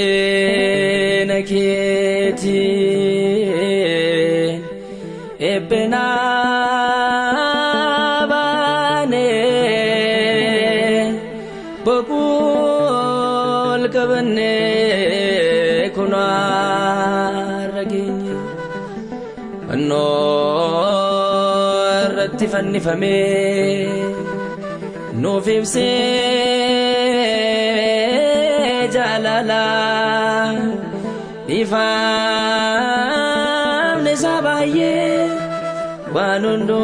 Dhiphina keetiin eebbina baanee boquu ol qabannee kunoo har'a geenye. Fannoo irratti fannifamee nuuf ibsee jaalala, dhiifamni isaa baay'ee waan hundumaa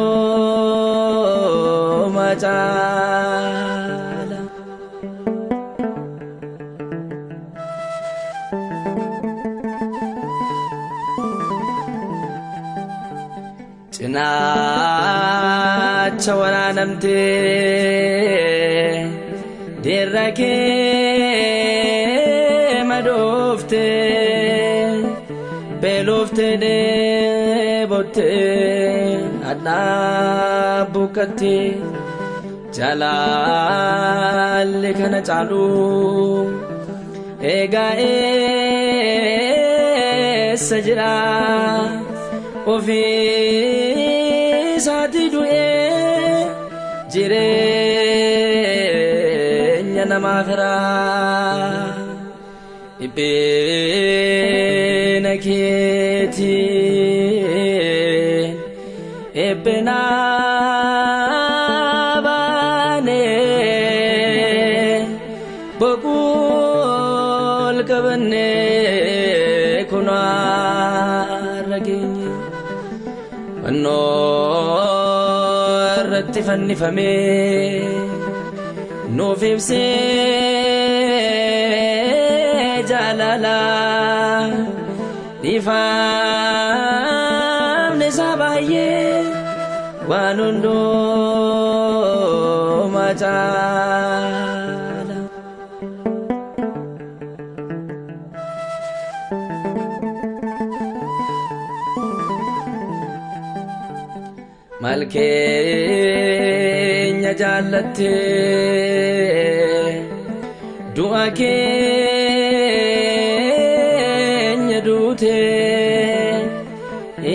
caala. Cinaacha waraanamtee, dirra kee madooftee, beeloftee, dheebottee, dhadhaa buqqattee, jaalalli kana caalu egaa eessa jira? Ofii isaati du'ee jireenya namaa firaa. Dhiphina keetiin eebbina baanee boquu ol qabannee kunoo har'a geenye. Fannoo irratti fannifamee nuuf ibsee jaalala, dhiifamni isaa baay'ee waan hundumaa caala. Malkeenya jaallattee du'a keenya duutee,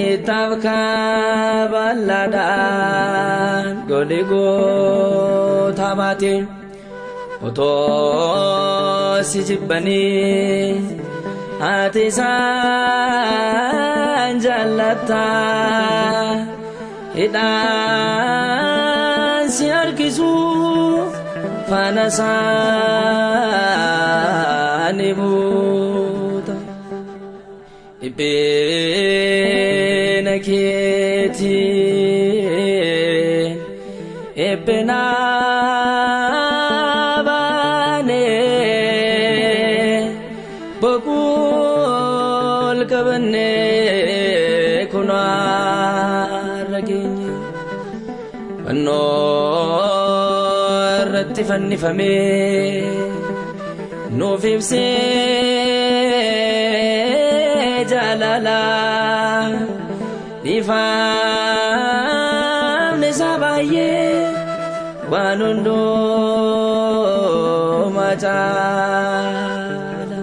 ittaaf kaballaadhaan goligootaa baate, otoo si jibbanii ati isaan jaallatta, hidhaan si harkisu faana isaanii buuta. Dhiphina keetiin eebbina baanee boquu ol qabannee kunoo har'a geenye. Fannoo irratti fannifamee nuuf ibsee jaalala, dhiifamni isaa baay'ee waan hundumaa caala.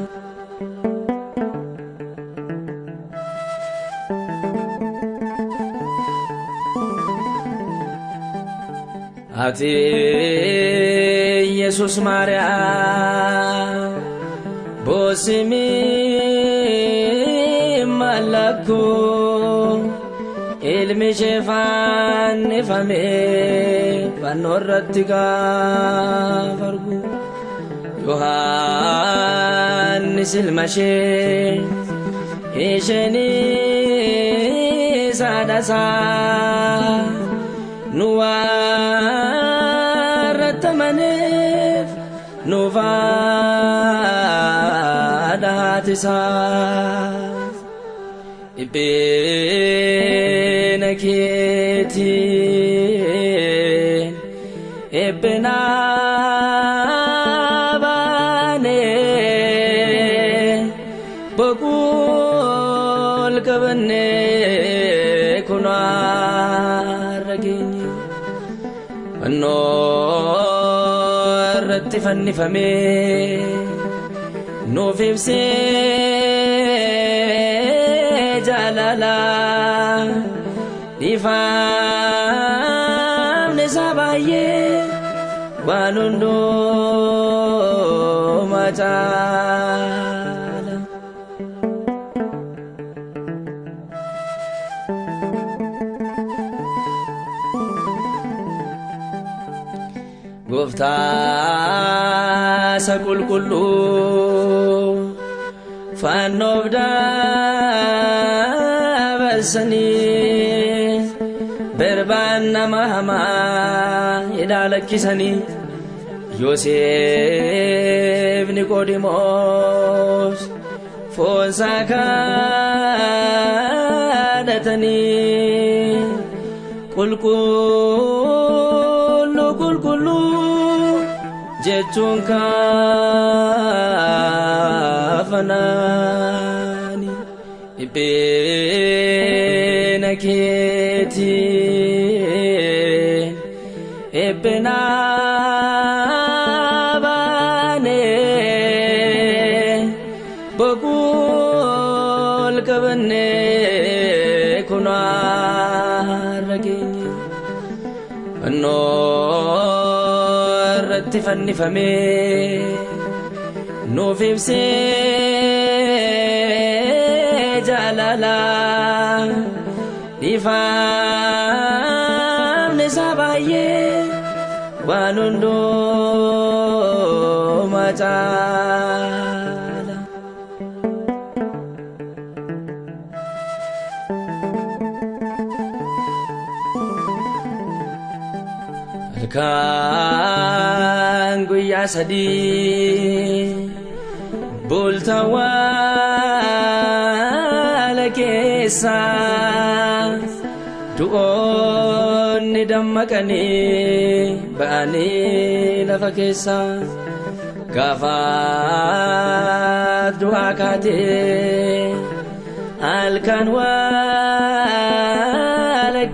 Ati Yesus Maariyaam boosimii mallakkoo ilmi ishee fannifamee fannoo irratti gaafa argu, Yohaannis ilma ishee, isheenis haadha isaa, nu warra amaneef nuuf haadha haati isaa. Dhiphina keetiin eebbina baanee boquu ol qabannee kunoo har'a geenye. Fannoo irratti fannifamee Nuuf ibsee jaalala dhiifamni isaa baay'ee waan hundumaa caala. Gooftaa isa qulqulluu fannoof dabarsanii berbaan nama hamaa hidhaa lakkisanii Yoseef Niqoodimoos foonsaa kadhatanii qulqulluu qulqulluu jechuun kaafanaani dhiphina keetiin eebbina baanee boqul qabannee kunoo har'a geenye fannoo irratti fannifamee nuuf ibsee jaalala dhiifamni isaa baay'ee waan hundumaa caala. Halkan guyyaa sadii bulta waala keessa du'oonni dammaqanii ba'anii lafa keessa gaafa du'aa kaatee halkan waala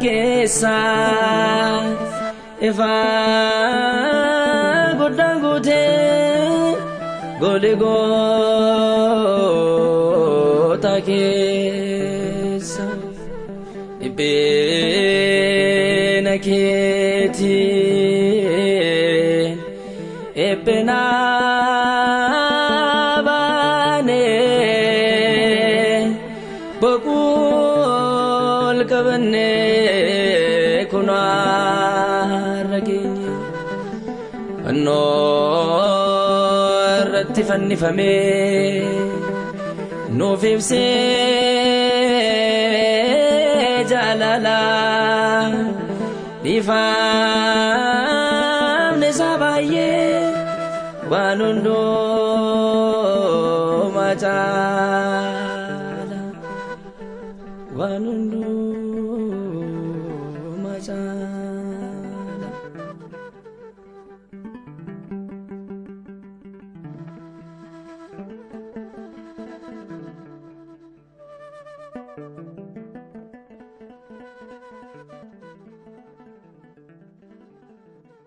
keessa ifa guddaan guutee Goligota keessa dhiphina keetiin eebbina baanee boqul qabannee kunoo har'a geenye fannoo irratti fannifamee nuuf ibsee jaalala dhiifamni isaa baay'ee waan hundumaa caala waan hundumaa caala.